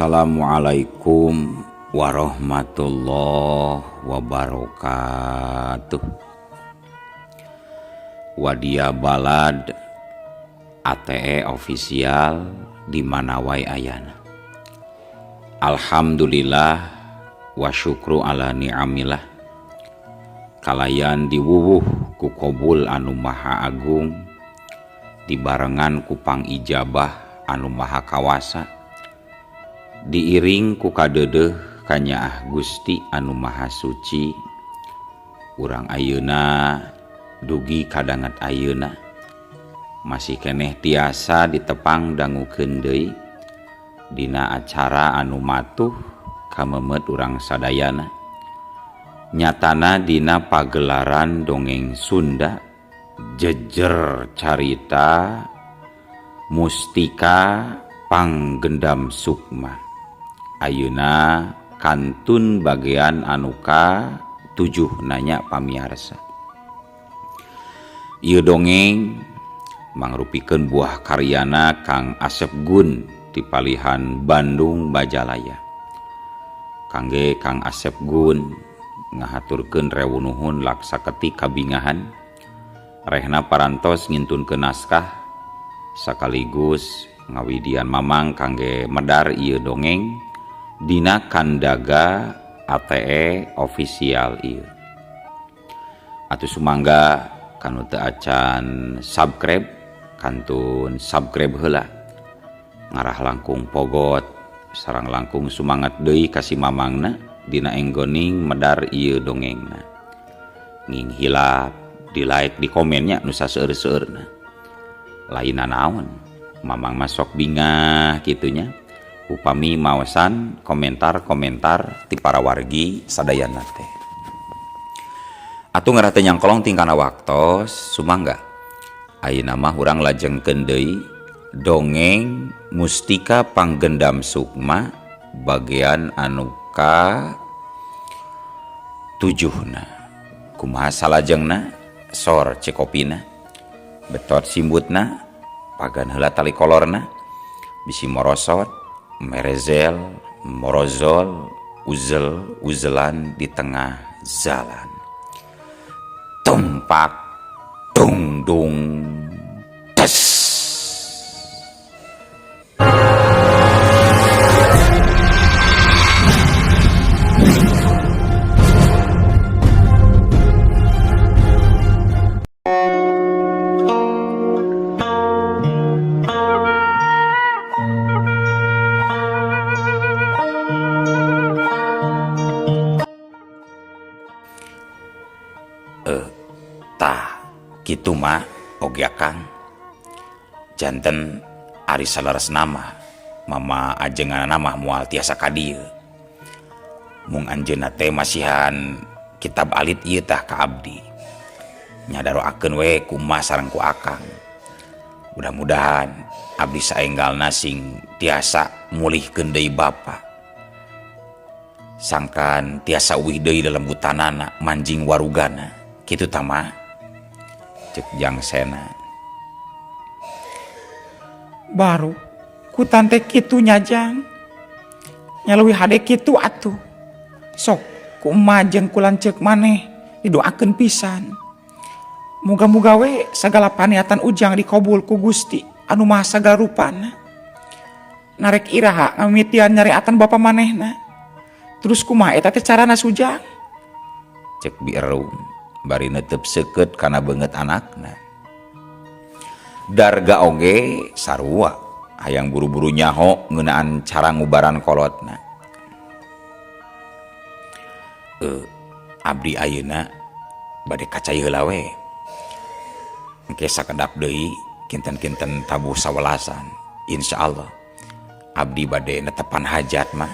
Assalamualaikum warahmatullahi wabarakatuh. Wadia Balad ATE official di mana wae ayana. Alhamdulillah wa syukru ala ni'amillah. Kalayan diwuwuh ku kobul anu maha agung, dibarengan ku pangijabah anu maha kawasa, diiring ku kadeudeuh kanyaah Gusti anu maha suci. Urang ayeuna dugi kadanget ayeuna masih keneh tiasa ditepang dangukeun deui dina acara anu matuh kamemet urang sadayana, nyatana dina pagelaran dongeng Sunda Jejer Carita Mustika Panggendam Sukma. Ayeuna kantun bagian anu ka 7 nanya pamiarsa. Ieu dongeng mangrupikeun buah karyana Kang Asep Gun di palihan Bandung Bajalaya. Kangge Kang Asep Gun ngahaturkeun rewu nuhun laksa ketik kabingahan rehna parantos ngintunkeun naskah sekaligus ngawidian mamang kangge medar ieu dongeng dina kandaga ATE official ieu. Atuh sumangga kanu teu acan subscribe kantun subscribe heula, ngarah langkung pogot sareng langkung sumangat deui ka si mamangna dina enggoning medar ieu dongengna. Nging hilap di like di komennya nu saseueur-seueurna. Lain naon mamang masok bingah kitunya upami maosan komentar-komentar ti para wargi sadayana teh. Atuh ngarah teu nyangkolong tingkana waktos sumangga ayeuna mah urang lajengkeun deui dongeng Mustika Panggendam Sukma bagian anu ka 7na. Kumaha salajengna sor cekopina betot simbutna pagan heula tali kolorna bisi morosot merezel morozol uzel uzelan di tengah jalan tumpak dung dung tes. Tah kitu mah oge Akang janten ari salaras nama mama ajenganana mah moal tiasa ka dieu mung anjeunna teh masihan kitab alit ieu tah ka abdi nyadaroakeun we ku emak sareng ku Akang. Mudah-mudahan abdi saenggalna sing tiasa mulihkeun deui bapa sangkan tiasa uih deui dalam butanana manjing warugana kitu tah mah cek Jang Sena. Baru ku tante kitu nyajang nyalui hade kitu atuh sok ku emak jeung ku lanceuk maneh didoakeun pisan. Muga-muga we sagala paniatan Ujang dikabul ku Gusti anu Maha Sagala Rupana. Narek iraha ngamimitian nyareatan bapa manehna. Terus kumaha eta teh carana Sujang? Cek Bi Erum bari netep seukeut kana beungeut anakna. Darga oge sarua hayang buru-buru nyaho ngeunaan cara ngubaran kolotna. Abdi ayeuna bade kacai heula we. Engke sakedap deui kinten-kinten tabuh sawelasan. Insyaallah abdi bade netepan hajat mah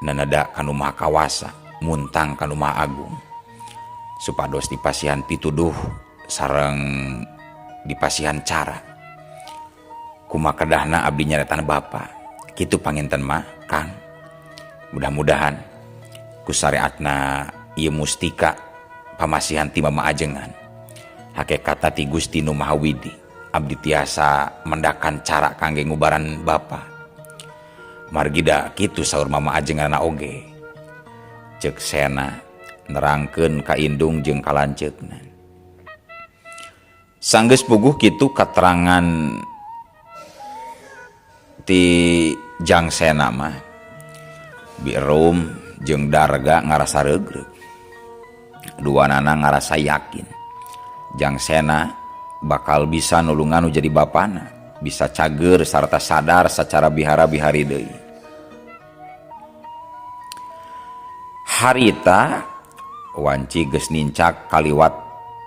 nanada kanu maha kawasa muntang kanu maha agung supados dipasihan pituduh sareng dipasihan cara kumaha kedahna abdi nyaretan bapa kitu panginten mah Kang. Mudah-mudahan ku syariatna ieu mustika pamasihan ti mama ajengan hakikatna ti Gusti Nu Maha Widi abdi tiasa mendakan cara kangge ngubaran bapa. Margi da kitu saur mama ajenganana oge. Ceuk Sena nerangkeun ka indung jeung ka lanceukna. Sanggeus puguh kitu katerangan ti Jang Sena mah. Bi Rum jeung Darga ngarasa reugreug. Duanana ngarasa yakin Jang Sena bakal bisa nulungan nu jadi bapana, bisa cager sarta sadar sacara bihara-bihari deui. Harita wanci geus nincak kaliwat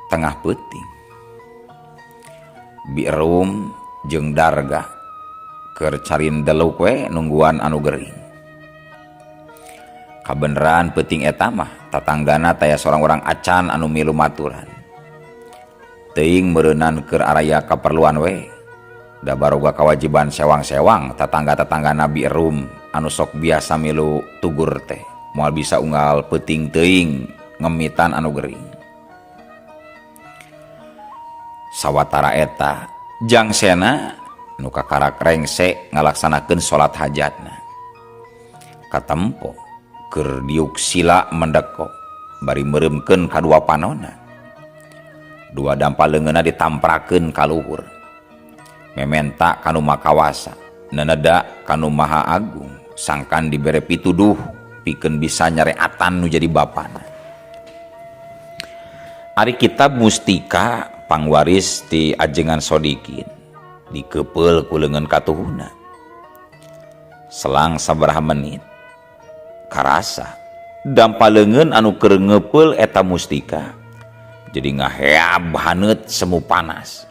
tengah peuting. Bi Rum jeung Darga keur carin deluk we nungguan anu gering. Kabeneran peuting eta mah tatanggana taya sorang-orang acan anu milu maturan. Teuing meureunnan keur araya kaperluan we. Da baroga kawajiban sewang-sewang tatangga-tatanggana Bi Rum anu sok biasa milu tugur teh moal bisa unggal peuting teuing ngemitan anu gering. Sawatara eta Jang Sena nu kakarak rengse ngalaksanakeun salat hajatna. Katempo keur diuk sila mendeko bari meureumkeun kadua panona. Dua dampa leungeunna ditamprakeun ka luhur. Mementa kanu makawasa, neneda kanu maha agung, sangkan dibere pituduh pikeun bisa nyareatan nu jadi bapana. Ari kitab mustika pangwaris ti ajengan Sodikin dikepeul ku leungeun katuhuna. Selang sabaraha menit karasa dampa leungeun anu keur ngeupeul eta mustika jadi ngaheab haneut semu panas.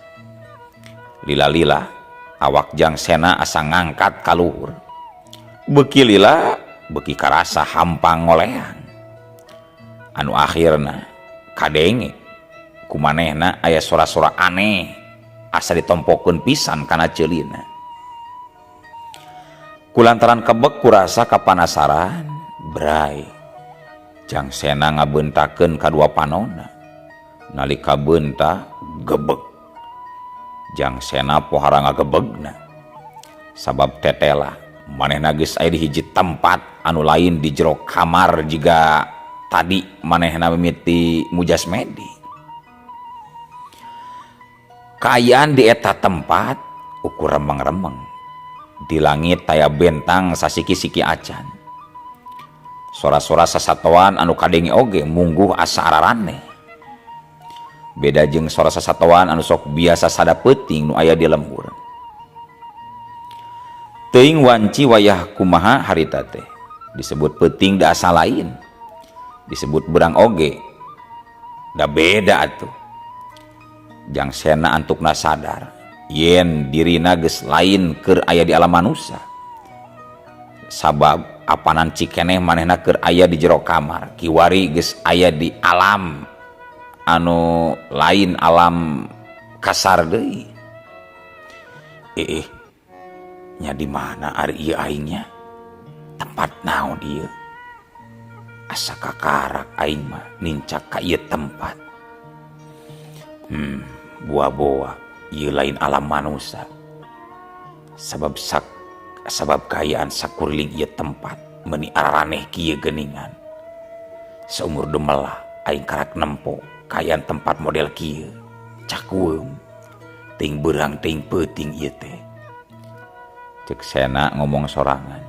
Lila-lila awak Jang Sena asa ngangkat ka luhur. Beuki lila beuki karasa hampang ngoleang. Anu akhirna kadenge kumanehna aya sora-sora aneh asa ditompokeun pisan kana ceulina. Kulantaran kebek kurasa kapanasaran, bray Jang Sena ngabeuntakeun kadua panona. Nalika beunta gebeg. Jang Sena pohara ngagebegna. Sabab tetela manehna geus aya di hiji tempat anu lain di jero kamar jiga tadi manehna mimiti mujasmedi. Kaayaan di eta tempat ukur remeng-remeng. Di langit taya bentang sasiki-siki acan. Sora-sora sasatoan anu kadenge oge mungguh asa araraneh. Beda jeung sora sasatoan anu sok biasa sada peuting nu aya di lembur. Teuing wanci wayah kumaha harita teh. Disebut peuting da asa lain. Disebut berang oge da beda atuh. Jang Sena antukna sadar yen dirina geus lain keur aya di alam manusia. Sabab apanan cikeneh manehna keur aya di jero kamar, kiwari geus aya di alam anu lain alam kasar deui. Nya di mana ari ieu aingnya? Tempat naon ieu? Asa kakarak aing mah nincak ka ieu tempat. Buah-buah ieu lain alam manusia. Sabab kaayaan sakuriling ieu tempat meuni araraneh kieu geuningan. Saumur dumelah aing karak nempo kaayaan tempat model kieu. Cakueum ting beurang ting peuting ieu teh. Ceuk Sena ngomong sorangan.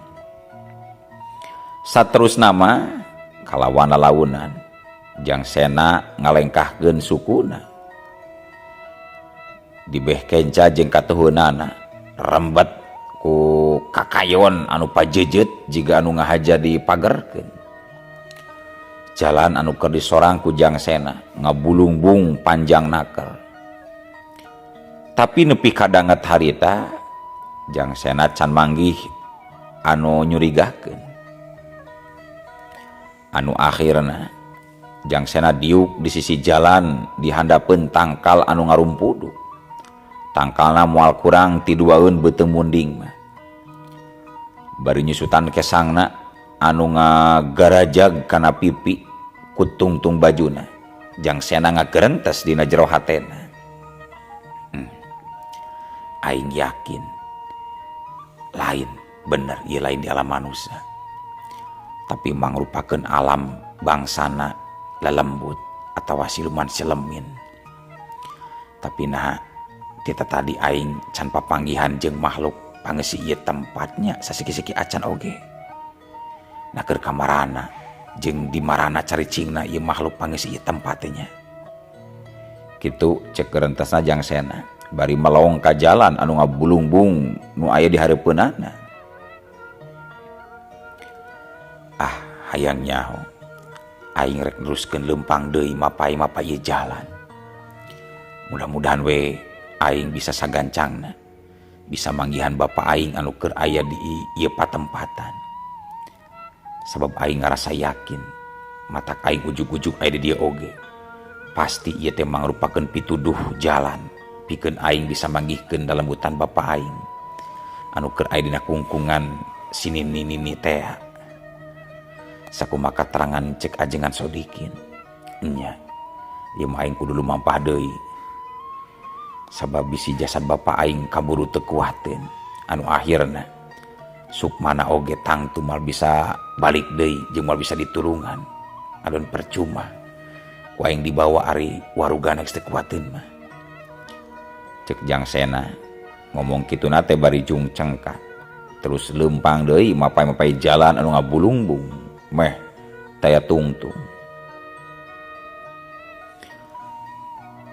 Saterusna mah kalawan lalaunan Jang Sena ngalengkahkeun sukuna. Dibeh kenca jeung katuhunana rembet ku kakayon anu pajejet jiga anu ngahaja dipagerkeun. Jalan anu keur disorang ku Jang Sena ngabulungbung panjang naker. Tapi nepi kadanget harita Jang Sena can manggih anu nyurigakeun. Anu akhirna Jang Sena diuk di sisi jalan di handapeun tangkal anu ngarumpudu. Tangkalna moal kurang ti duaeun beuteung munding mah. Bari nyusutan kesangna anu ngagarajag kana pipi ku tungtung bajuna. Jang Sena ngagerentes dina jero hatena. Aing yakin lain Bener ieu lain di alam manusia. Tapi mangrupakeun alam bangsana lelembut atawa siluman silemin. Tapi nah kita tadi aing can papanggihan jeung makhluk pangeusi ieu tempatnya sasiki-siki acan oge. Nah keur kamarana jeung di marana caricingna ieu makhluk pangeusi ieu tempatnya. Kitu cek gerentesna Jang Sena bari melong ka jalan anu ngabulungbung nu aya di hareupeunana. Ah hayang nyaho aing rek neruskeun leumpang deui mapai-mapai ieu jalan. Mudah-mudahan we aing bisa sagancangna, bisa manggihan bapa aing anu keur aya di ieu patempatan. Sabab aing ngarasa yakin matak aing ujug-ujug aya di dieu oge. Pasti ieu teh mangrupakeun pituduh jalan pikeun aing bisa manggihkeun dalam hutan bapa aing anu keur aya dina kungkungan si nini-nini teh. Sakumaha katerangan cek ajengan Sodikin. Nya, ieu mah aing kudu lumampah deui. Sabab bisi jasad bapa aing kaburu teu kuateun anu akhirna sukmana oge tangtu moal bisa balik deui jeung moal bisa ditulungan. Adon percuma ku aing dibawa ari warugana geus teu kuateun mah. Cek Jang Sena ngomong kituna teh bari jung cengkak terus leumpang deui mapai-mapai jalan anu ngabulungbung meh taya tungtung.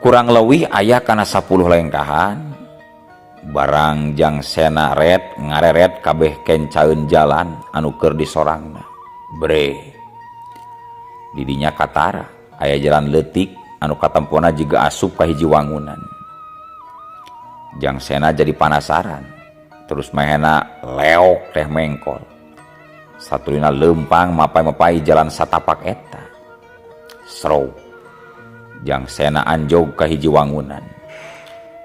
Kurang leuwih aya kana 10 lengkahan barang Jang Sena ret ngareret kabeh kencaeun jalan anu keur disorangna. Bre didinya katara aya jalan leutik anu katempona jiga asup ka hiji wangunan. Jang Sena jadi panasaran terus mehena leok teh mengkol. Satulina leumpang mapai-mapai jalan satapak eta. Srow Jang Sena anjog ka hiji wangunan.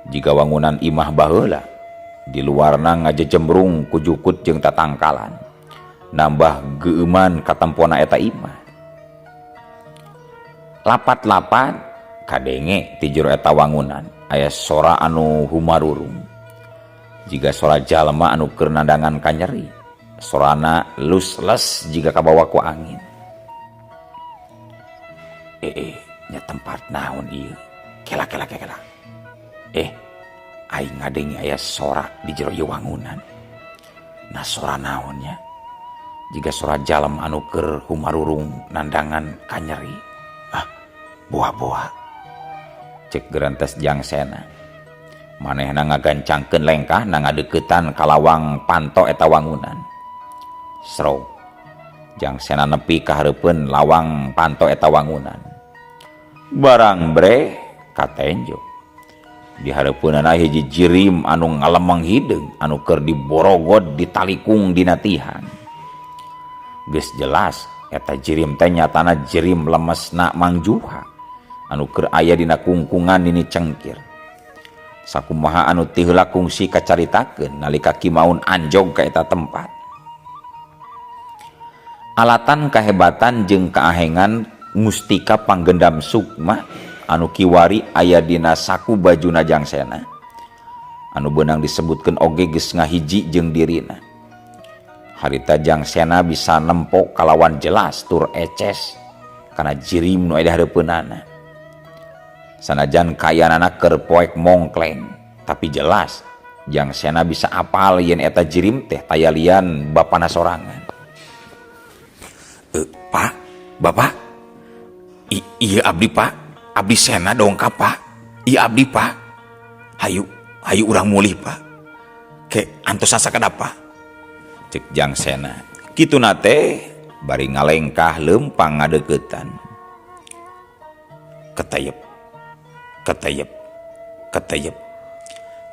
Jiga wangunan imah baheula di luarna ngajejembrung ku jukut jeung tatangkalan. Nambah geueuman katempona eta imah. Lapat-lapat kadenge ti jero eta wangunan aya sora anu humarurung. Jiga sora jalma anu keur nandangan kanyeri. Sorana lus-les jiga kabawa ku angin. Nya tempat naon ieu? Kela kela kela. Aing ngadenge aya sora di jero ieu wangunan. Nah sora naon nya? Jiga sora jalma anu keur humarurung nandangan kanyeri. Ah, buah-buah. Cek gerentes Jang Sena. Manehna ngagancangkeun lengkahna ngadeuketan ka lawang panto eta wangunan. Srow. Jang Sena nepi ka hareupeun lawang panto eta wangunan. Barang bre katenjo. Di hareupeunana hiji jirim anu ngalemeng hideung anu keur diborogod ditalikung dina tihang. Geus jelas eta jirim teh nyatana jirim lemesna Mang Juha anu keur aya dina kungkungan nini cengkir. Sakumaha anu ti heula kungsi kacaritakeun nalika Ki Maun anjog ka eta tempat. Alatan kahebatan jeung kaahengan mustika panggendam sukma anu kiwari aya dina saku bajuna Jang Sena anu beunang disebutkeun oge geus ngahiji jeung dirina. Harita Jang Sena bisa nempo kalawan jelas tur eces kana jirim nu aya di hareupeunana. Sanajan kayanana keur poek mongkleng, tapi jelas Jang Sena bisa apal yen eta jirim teh tayalian bapana sorangan. Pak, Bapak, iya abdi Pak, abdi Sena dongkap Pak, iya abdi Pak, hayu, hayu urang mulih Pak, ke antosan sakedap Pak. Cek Jang Sena, kitu nate bari ngalengkah leumpang ngadeuketan. Ketayep, ketayep, ketayep.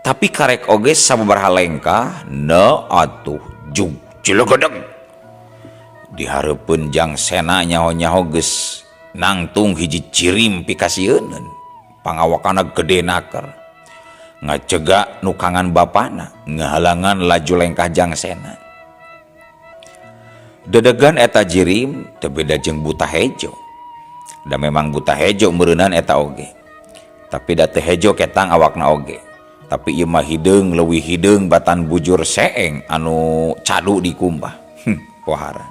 Tapi karek oge sababaraha lengkah, na atuh jug cilegedeg. Di hareupeun Jang Sena nyaho-nyaho geus nangtung hiji cirim pikasieuneun. Pangawakana gede naker. Ngacega nukangan bapana, ngahalangan laju lengkah Jang Sena. Dedegan eta jirim teu beda jeung buta hejo. Da memang buta hejo meureunan eta oge. Tapi da teu hejo ketang awakna oge. Tapi ieu mah hideung leuwih hideung batan bujur seeng anu cadu dikumbah. Pohara.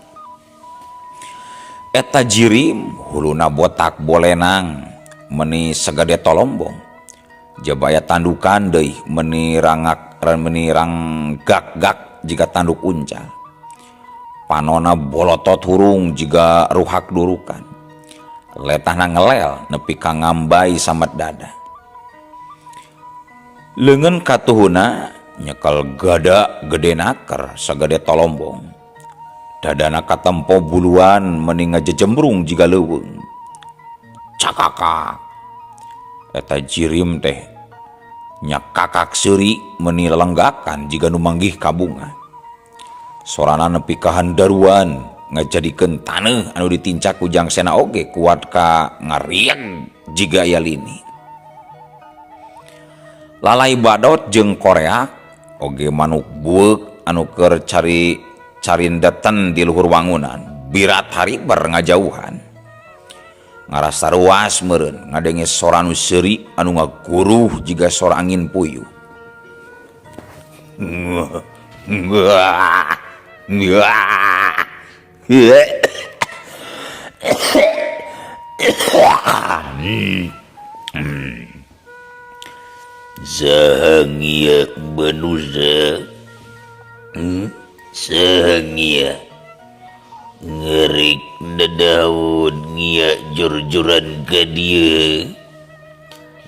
Eta jirim huluna botak bolenang meni sagede tolombong. Jabaya tandukan deui meni rangak meni ranggak-gak jiga tanduk uncal. Panona bolotot hurung jiga ruhak durukan. Letahna ngelel nepi ka ngambai samet dada. Leungeun katuhuna nyekel gada gede naker sagede tolombong. Dadana katempo buluan meni ngajejembrung jiga leuweung. Cakakak. Eta jirim teh nyakakak seuri meni lelenggakan jiga nu manggih kabunga. Sorana nepi ka handaruan ngajadikeun taneuh anu ditincak ku Jang Sena oge kuat ka ngarieg jiga aya lini. Lalai badot jeung koreak oge manuk bueuk anu keur cari carindeten di luhur wangunan birat hariber ngajauhan. Ngarasa ruas meureun ngadenge sora nu seuri anu ngaguruh jiga sora angin puyuh. Saha manusia saha ngerik dedaun ngia jor-joran ka dieu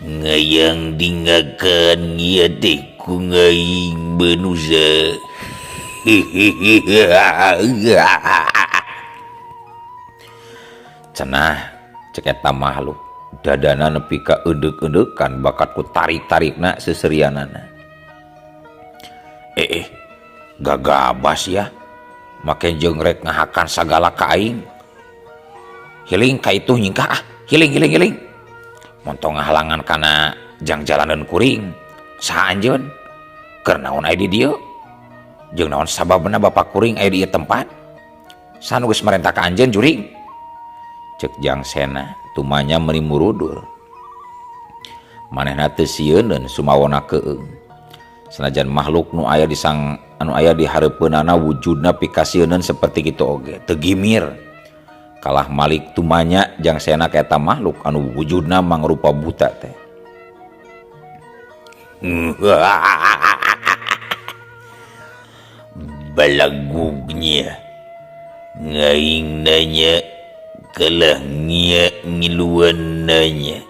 ngayang dingakan ngia teh ku ngaing manusia. Cenah cek eta makhluk dadana nepi ka eudek-eudekan bakat ku tarik-tarikna seserianana. Gagabas ya make jeung rek ngahakan sagala ka aing. Hiling ka itu nyingkah ah, hiling hiling hiling. Montong ngahalangan kana jang jalanan kuring. Saha anjeun? Keur naon aya di dieu? Jeung naon sababna bapak kuring aya di ieu tempat? Saha nu geus marentah ka anjeun juring? Cek Jang Sena tumanya meuni murudur. Manehna teu sieuneun sumawona keung. Sanajan makhluk nu aya di sang anu aya di hareupeunana wujudna pikasieuneun saperti kitu oge, teu gimir. Kalah malik tumanya Jang Sena ka eta makhluk anu wujudna mangrupa buta teh. Balagugnya ngaing nanya kalah ngia ngiluan nanya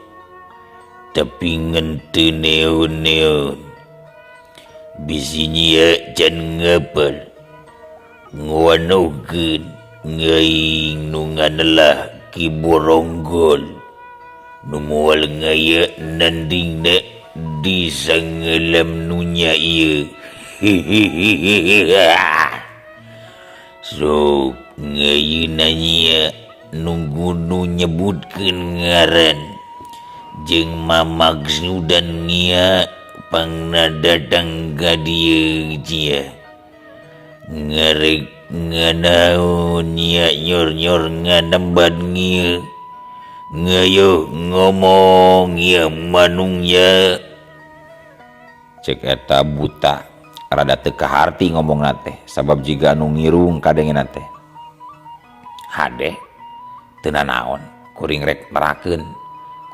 tapi ngan teu neon-neon bisi nyia can ngapal nguanohkeun ngaing nu nganelah Ki Boronggol nu moal ngaya nandingna di sangelam nunya ieu. Sok ngayeuna nyia nunggu nu nyebutkeun ngaran jeung mamaksudan ngia pangna datang ka dieu cia ngarek nganaon nya nyor-nyor nganemban ngia ngayo ngomong ya manungnya. Cek eta buta rada teu kaharti ngomongna teh sabab jiga anu ngirung kadengena teh. Hade teu nanaon kuring rek merakeun,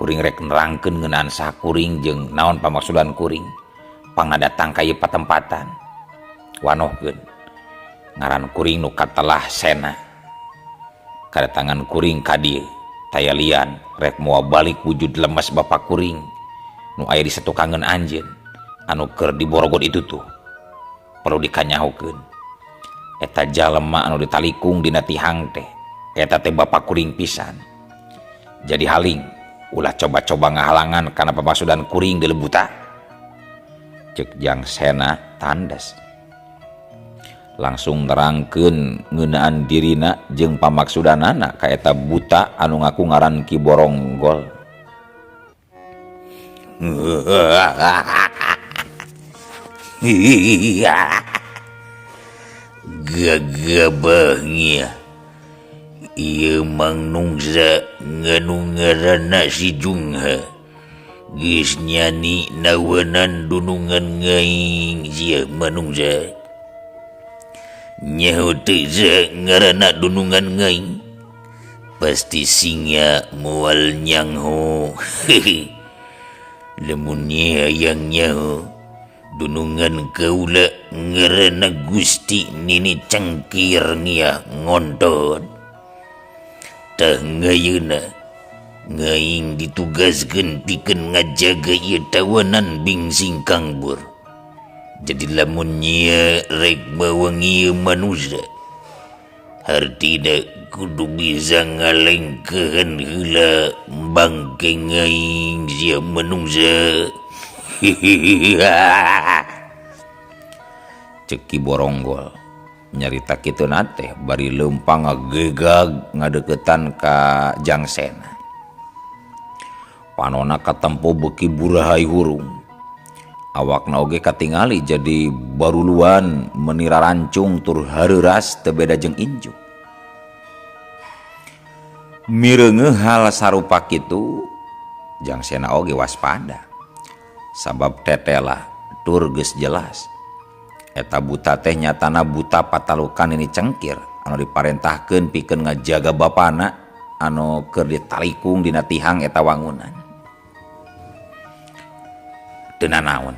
kuring rek nerangkeun ngeunaan saha kuring jeung naon pamaksudan kuring pangna datang ka ieu patempatan. Wanohkeun ngaran kuring nu katelah Sena. Kadatangan kuring ka dieu taya lian rek moal balik wujud lemes bapak kuring nu aya di satukangeun anjeun anu keur diborogot itu tuh perlu dikanyahokeun. Eta jalema anu ditalikung dina tihang teh eta teh bapak kuring pisan. Jadi haling ulah coba-coba ngahalangan kana pamasudan kuring di lebuta. Cek Jang Sena tandas langsung nerangkeun ngeunaan dirina jeung pamaksudanana ka eta buta anu ngaku ngaran Ki Boronggol. Gagabah nya ieu mangnungsa nganu ngaranna si Jungha Geus nyani nawenan dunungan ngaing sia manungsa. Nyaho teu saha ngaranna dunungan ngaing? Pasti singa moal nyangho. Lamun hayang nyaho dunungan kaula ngaranna Gusti Nini Cengkir ngia ngontot. Tah ngayeuna ngaing ditugaskeun pikeun ngajaga ieu tawanan Bingsing Kangbur. Jadi lamun nya rek mawa ieu manusia, hartina kudu bisa ngalengkehan heula bangke ngaing sia manungsa. Cek Ki Boronggol nyarita kitu na teh bari leumpang ngagegag ngadeukeutan ka Jangsena. Panona katempo beuki burahay hurung. Awakna oge katingali jadi baruluan menira rancung tur hareuras teu beda jeung injuk. Mireungeuh hal sarupa kitu Jangsena oge waspada. Sabab tetela tur geus jelas. Eta buta teh nyatana buta patalukan Nini Cengkir anu diparentahkeun pikeun ngajaga bapana anu keur ditalikung dina tihang eta wangunan. Teu nanaon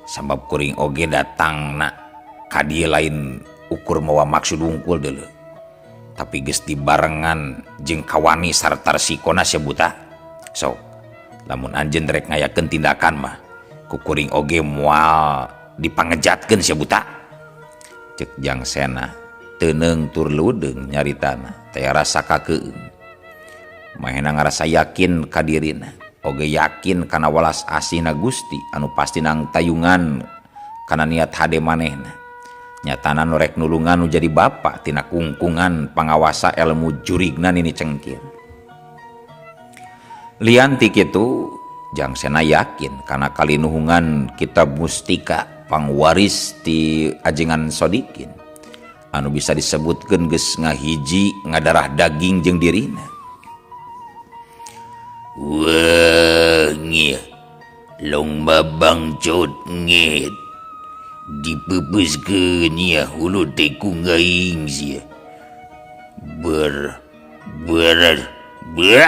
sabab kuring oge datangna ka dieu lain ukur mawa maksud wungkul deuleu, tapi geus dibarengan jeung kawani sarta resikona sia buta. Sok lamun anjeun rek ngayakeun tindakan mah ku kuring oge moal dipangejatkeun sia buta. Cek Jangsena teuneung tur ludeung nyaritana teh rasa kakeung. Mahena ngarasa yakin ka dirina oge yakin kana welas asihna Gusti anu pasti nang tayungan kana niat hade manehna. Nyatana nu rek nulungan nu jadi bapa tina kungkungan pangawasa ilmu jurigna Nini Cengkir. Lian ti kitu Jangsena yakin kana kalinuhungan kitab mustika pangwaris ti Ajengan Sodikin anu bisa disebutkeun geus ngahiji ngadarah daging jeung dirina. Wah, ngieu lomba bangcot ngehet dipepeuskeun nya hulu teh ku ngaing sia. Ber ber ber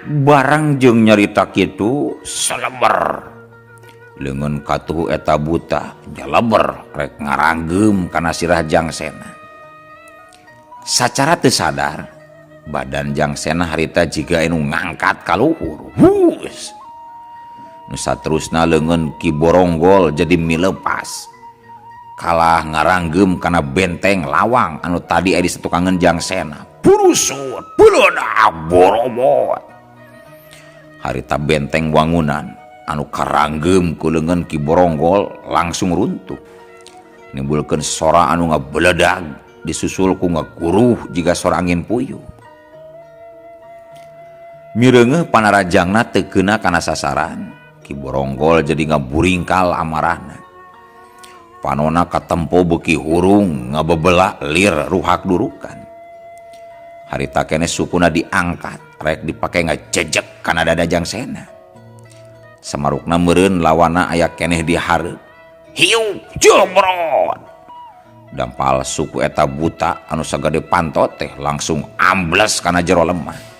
barang jeung nyarita kitu seleber leungeun katuhu eta buta nyeleber rek ngaranggeum kana sirah Jangsena. Sacara teu sadar badan Jangsena harita jiga anu ngangkat ka luhur. Hus. Nu saterusna leungeun Ki Boronggol jadi milepas. Kalah ngaranggeum kana benteng lawang anu tadi aya di satukangeun Jangsena. Purusut, beuleuna borobot. Harita benteng wangunan anu karanggeum ku leungeun Ki Boronggol langsung runtuh. Nimbulkeun sora anu ngabeledag disusul ku ngaguruh jiga sora angin puyuh. Mireungeuh panarajangna teu keuna kana sasaran, Ki Boronggol jadi ngaburingkal amarahna. Panona katempo beuki hurung ngabebela lir ruhak durukan. Harita keneh sukuna diangkat, rek dipake ngajejek kana dada Jangsena. Samarukna meureun lawana aya keneh di hareup. Hiu jebrot. Dampal suku eta buta anu sagede pantot teh langsung ambles kana jero lemah.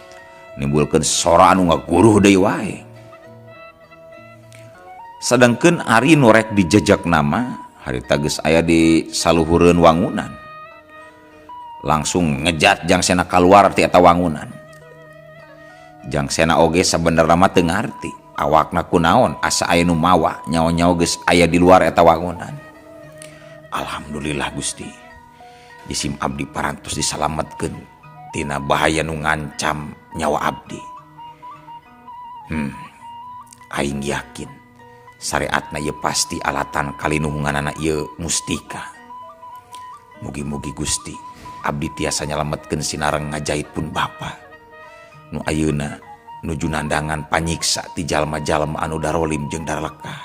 Nimbulkeun sora anu ngaguruh deui wae. Sadangkeun ari nu rek dijejek nama harita geus aya di saluhureun wangunan. Langsung ngejat Jangsena kaluar ti eta wangunan. Jangsena oge sabenerna mah teu ngarti awakna kunaon asa aya nu mawa nyaho-nyaho geus aya di luar eta wangunan. Alhamdulillah Gusti, jisim abdi parantos disalametkeun tina bahaya nu ngancam nyawa abdi. Aing yakin syariatna ieu pasti alatan kalinuhunganana ieu mustika. Mugi-mugi Gusti abdi tiasa nyalametkeun sinareng ngajait pun bapa nu ayeuna nuju nandangan panyiksa ti jalma-jalma anu darolim jeung darleka.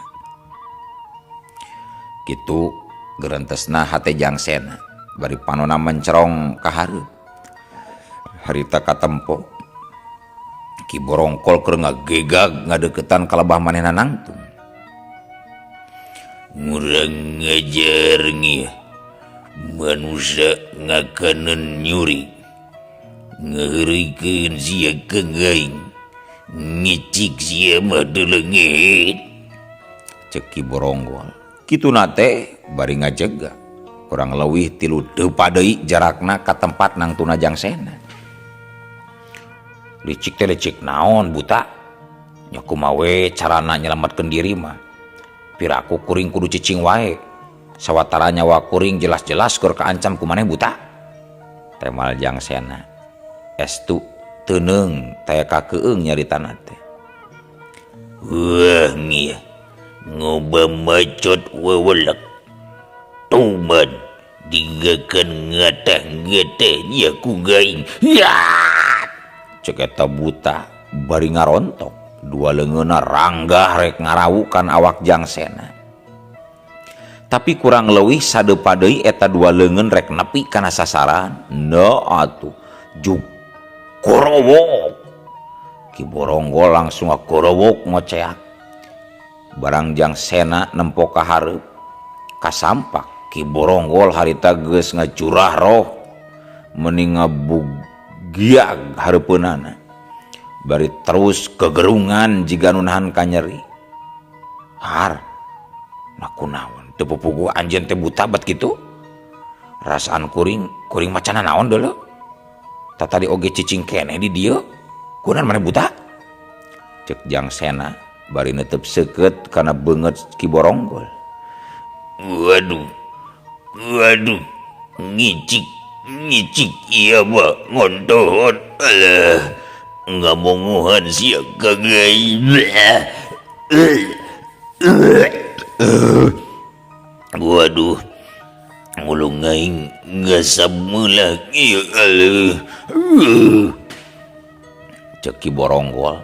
Kitu gerentesna hate Jangsena bari panona mencerong ka hareup. Harita katempo Ki Borongkol keur ngagegag ngadeukeutan ka lebah manehna nangtung. Ngurang ngajar ngieu manusia ngakaneun nyuri ngaheureuykeun sia ka aing ngicik sia mah teu leungit. Cek Ki Boronggol. Kituna teh bari ngajega. Kurang leuwih 3 depa deui jarakna ka tempat nangtuna Jangsena. Licik teh licik naon buta? Nya kumaha we carana nyelametkeun diri mah? Piraku kuring kudu cicing wae. Sawatara nyawa kuring jelas-jelas keur kaancam ku maneh buta. Temal Jangsena. Estu teuneung taya kakeung nyaritana teh. Wah ngieu ngoba macot wewelek. Tuman digakan ngatah-ngatah nya ku gaing. Ya! Cek eta buta bari ngarontok. Dua leungeunna ranggah rek ngarawukan awak Jangsena. Tapi kurang leuwih sadeupa deui eta dua leungeun rek nepi kana sasaran. No atuh juk korowok. Ki Boronggol langsung ngakorowok ngoceak. Barang Jangsena nempo ka hareup kasampak Ki Boronggol harita geus ngacurah roh meni ngabugiag hareupeunana. Bari terus kegerungan jiga nu nahan kanyeri. Har, nah kunaon teu pupuguh anjeun teh buta bet kitu? Rasaan kuring, kuring macana naon deuleu? Tatadi oge cicing keneh di dieu. Kunaon maneh buta? Cek Jangsena bari netep seukeut kana beungeut Ki Boronggol. Waduh, waduh, ngicik, ngicik ieu mah ngontohon. Alah, ngamongohan sia ka aing. Waduh, ngulung aing ngasap meulak ieu alah. Cek Ki Boronggol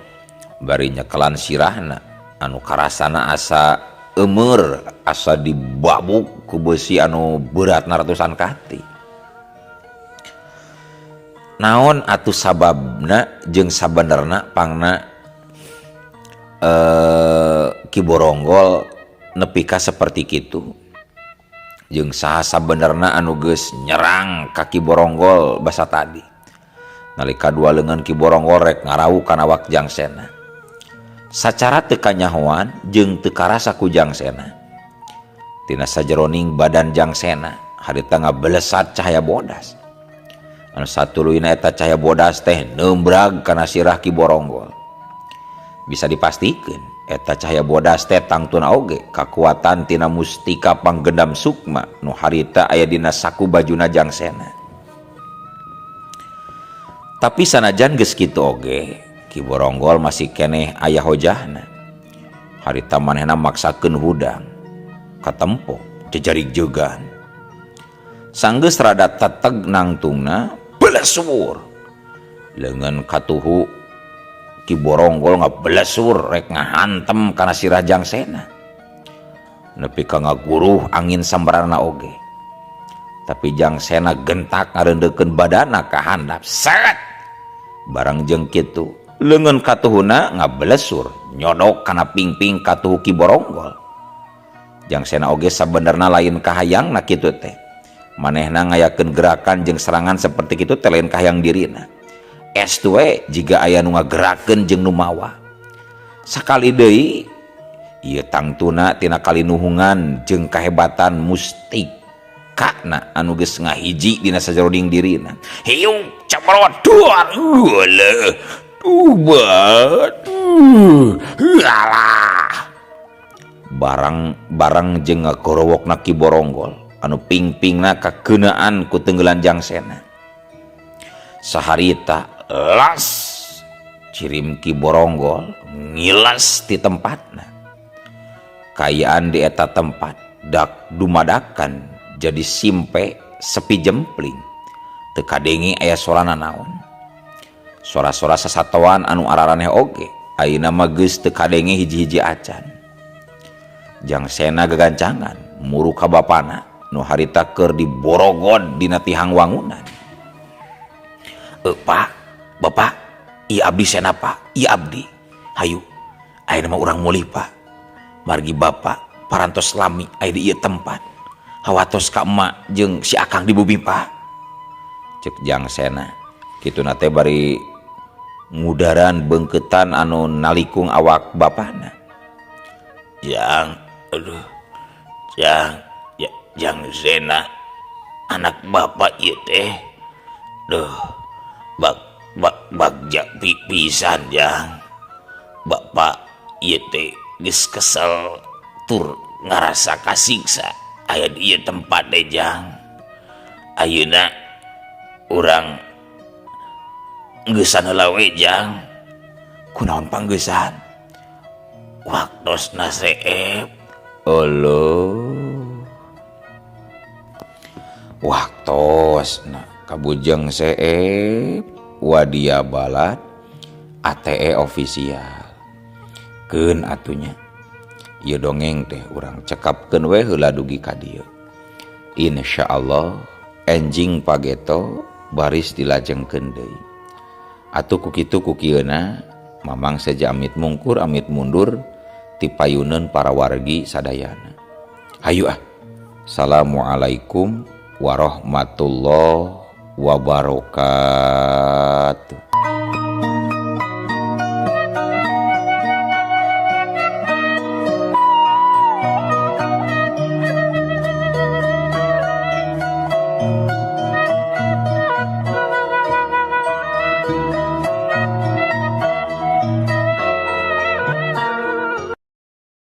bari nyekelan sirahna anu karasana asa eumeur asa dibabuk ku beusi anu beratna ratusan kati. Naon atuh sababna jeung sabenerna pangna Ki Boronggol nepi ka saperti kitu? Jeung saha sabenerna anu geus nyerang ka Ki Boronggol basa tadi? Nalika dua leungeun Ki Boronggol rek ngarawu kana awak Jangsena. Sacara teu kanyahoan jeung teu karasa ku Jangsena. Tina sajeroning badan Jangsena harita ngabelesat cahaya bodas. Anu satuluyna eta cahaya bodas teh neumbrag kana sirah Ki Boronggol. Bisa dipastikeun eta cahaya bodas teh tangtuna oge kakuatan tina mustika panggendam sukma nu harita aya dina saku bajuna Jangsena. Tapi sanajan geus kitu oge, Ki Boronggol masih keneh aya hojahna. Harita manehna maksakeun hudang, katempo jejarig jegan. Sanggeus rada teteg nangtungna, belesur. Leungeun katuhu Ki Boronggol ngabelesur rek ngahantem kana sirah Jangsena. Nepi ka ngaguruh angin sambarana oge. Tapi Jangsena gentak ngareundeukeun badana ka handap. Set! Barang jeung kitu, leungeun katuhuna ngabelesur, nyodok kana pingping katuhu Ki Boronggol. Jangsena oge sabenerna lain kahayangna kitu teh. Manehna ngayakeun gerakan jeung serangan seperti kitu teh lain kahayang dirina. Estu we jiga aya nu ngagerakeun jeung nu mawa. Sakali deui ieu tangtuna tina kalinuhungan jeung kahebatan mustikana anu geus ngahiji dina sajeroning dirina. Hiung ceprot duar alah ubat alah. Barang-barang jeung ngagorowokna Ki Boronggol anu pingpingna kakeunaan ku tenggelan Jangsena. Saharita las cirim Ki Boronggol ngilas ti tempatna. Kayaan di eta tempat dak dumadakan jadi simpe sepi jempling. Teu kadenge aya sorana naon. Sora-sora sasatoan anu araraneh oge ayeuna mah geus teu kadenge hiji-hiji acan. Jangsena gagancangan muru ka bapana nu harita keur diborogod dina tihang wangunan. Pak, Bapak, Ieu abdi Sena Pak, ieu abdi. Hayu, ayeuna mah urang mulih Pak. Margi Bapak parantos lami aya di ieu tempat. Hawatos ka emak jeung si Akang di bumi Pak. Cek Jang Sena. Kituna teh bari ngudaran beungkeutan anu nalikung awak bapana. Jang, aduh. Jang, ya, Jang Sena anak bapak ieu teh. Duh, bak bak bagja pisan Jang. Bapak ieu teh geus kesel tur ngarasa kasiksa aya di ieu tempat teh Jang. Ayeuna urang geusan heula we Jang. Kunaon panggeusan? Waktosna seep. Oloh. Waktosna kabujeng seep wadia balad ATE official. Keun atunya. Ieu dongeng teh urang cekapkeun we heula dugi ka dieu. Insyaallah enjing pageto baris dilajengkeun deui. Atuh ku kitu ku kieuna Mamang seja amit mungkur amit mundur ti payuneun para wargi sadayana. Hayu ah. Assalamualaikum warahmatullahi wabarakatuh.